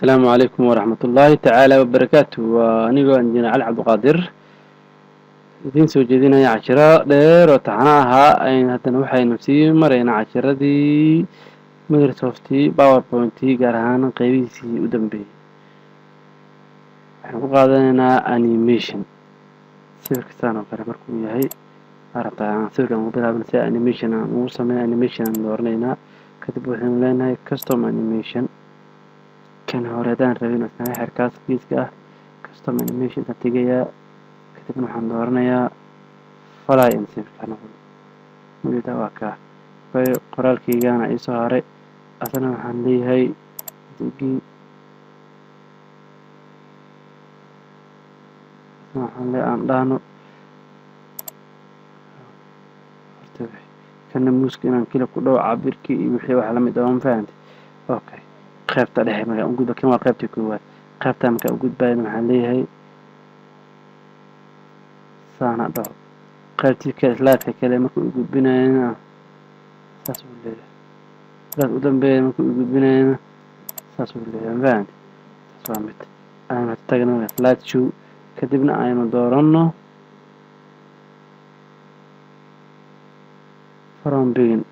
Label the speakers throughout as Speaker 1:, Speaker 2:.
Speaker 1: Asalaamu calaykum waraxmatullaahi tacaala wabarakaatu. Waa anigoo injineer Cali Cabdiqaadir, idiin soo jeedinaya cashiro dheer oo taxano ahaa. Haddana waxaynu sii maraynaa cashiradii Microsoft PowerPoint, gaar ahaan qeybihiisii u dambeeyey. Waxaynu ku qaadanaynaa animation. Sawirka saan oo kale markuu yahay, arabtaa sawirkan ugu bilaabana si animation aan ugu sameyn. Animation aan dooranaynaa, kadib waxaynu leenahay custom animation. Kan hore haddaan rabin, iskaga xirkaas kiiska ah. Custom animation intaan tegayaa, kadibna waxaan dooranayaa fly in sawirka noqdo. Ujeeda, waa kaa qoraalkaygana iisoo haray. Asana waxaan leeyahay digi, asna waxaan le aan dhahno horta kana muuska inaan kila ku dhow cabirkii iyo wixii wax lamid ah, ma fahantay? Okay, qaybta dhexe markaan u gudba, kan waa qaybta koowaad. Qaybta markaan u gudbayna, waxaan leeyahay saana dhaho. Qaybtii kale, slide-ka kale markuu u gudbinayana, saas uu leeyahay. Slide u dambeeya markuu u gudbinayana, saas uu leeyahay, ma fahantay? Taas waa mid. Aynu tagno slide show, kadibna aynu dooranno from begin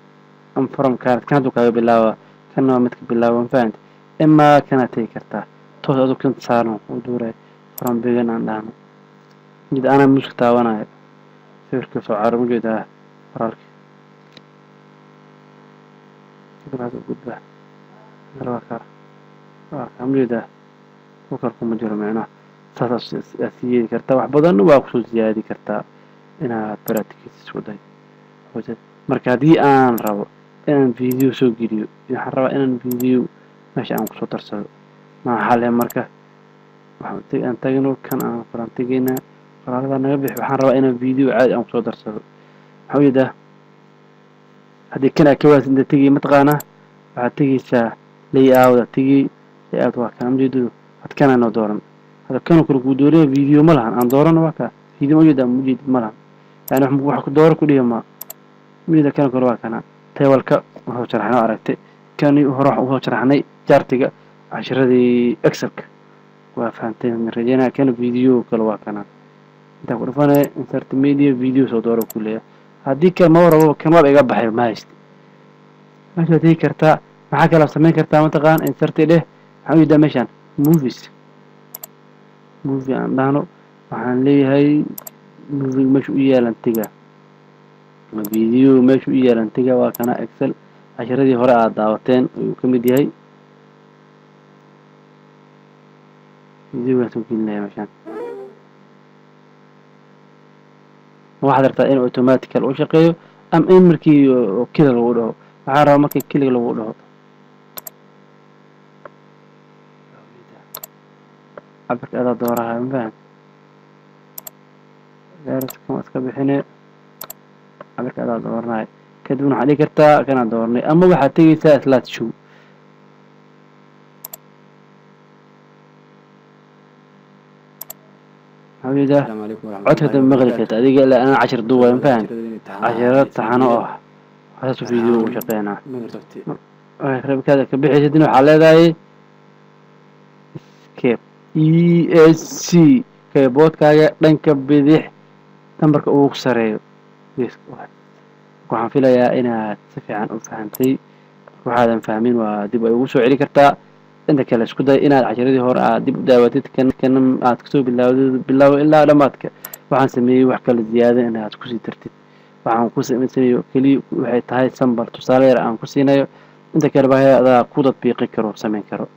Speaker 1: am from current. Kan hadduu kaaga bilaaba, kanna waa midka bilaaba, ma fahantay? Imaa kanaad tegi kartaa toos aduu kan saaran kuu duuray. From begin aan dhahno. Mid anaa muuska taabanayo, sawirka soo caro, ma jeedaa qoraalka? Kadib waxaad u gudbaa, waa kaa, waa kaa, ma jeedaa? Ku kale kuma jiro micnaha. Saas aad sii yeeli kartaa, wax badan waa kusoo siyaadi kartaa inaad practice isku day. Marka haddii aan rabo inaan video soo geliyo, waxaan rabaa inaan video meesha aan kusoo darsado, maxaa le? Marka waxaan tagno kan aan qoraan tegaynaa, qoraalada naga bixi. Waxaan rabaa inaan video caadi aan kusoo darsado. Maxaa ujeedaa? Haddii kan aad ka waasid, inta tegi mataqaanaa, waxaad tegeysaa layout aad tegi. Layout waa kan, ujeedadu had kana noo dooran. Hada kanoo kale kuu dooraya, video ma lahan. Aan doorano, waa kaa video, ma ujeedaa? Ma ujeedid? Ma lahan, yani wax ku dooro ku dhihi ma ujeeda. Kanoo kale waa kana tableka wuxuu sharaxnay oo aragtay. Kani hore waxaan usoo sharaxnay chartiga cashiradii Excelka, waa fahanteen rajeynaya. Kana video kale waa kana. Intaan ku dhufanaya insert media, video soo dooro ku leeyahay. Haddii kale ma rabo, kan waaba iga baxay, ma haysti. Meeshaad tegi kartaa. Maxaa kaloo samayn kartaa mataqaan? Insert dheh. Maxaa ujeedaa meeshaan? Movies. Movie aan dhahno. Waxaan leeyahay movie meesha u yaalan tega, video meesha u yaalan tega, waa kana. Excel cashiradii hore aad daawateen ayuu ka mid yahay. Videogaan soo gelinaya meeshaan. Waxaad rabtaa in automatical u shaqeeyo ama in markii click lagu dhaho? Waxaan rabaa markii click lagu dhaho. Cabirka adaa dooraha, ma fahan? Kan waa iska bixine, cabirka adaa dooranaya. Kadibna waxaad dhigi kartaa kanaa dooranay, ama waxaad tegeysaa slide show. Maxaa ujeedaa? Codka dambe maqli karta adiga ilaa anaa cashir duubaya, ma fahan? Cashiro taxano ah waxaasu video u shaqeynaa. Rabkaada ka bixaysidna, waxaa leedahay escape, ESC, keyboardkaaga dhanka bidix nambarka ugu sareeyo. Waxaan filayaa inaad si fiican u fahantay. Waxaadan fahmin waa dib ay ugu soo celi kartaa. Inta kale isku day inaad cashiradii hore aad dib u daawatid, kan kana aad kasoo bilaawdid, bilaawo ilaa dhamaadka. Waxaan sameeyey wax kala ziyaada inaad kusii dartid. Waxaan ku sameeyey keliya waxay tahay sample, tusaale yar aan ku siinayo. Inta kale baa adaa ku dadbiiqi karo, samayn karo.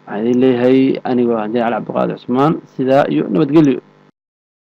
Speaker 1: Waxaan idin leeyahay anigoo ah Cali Cabdiqaadir Cusmaan, sidaa iyo nabadgelyo.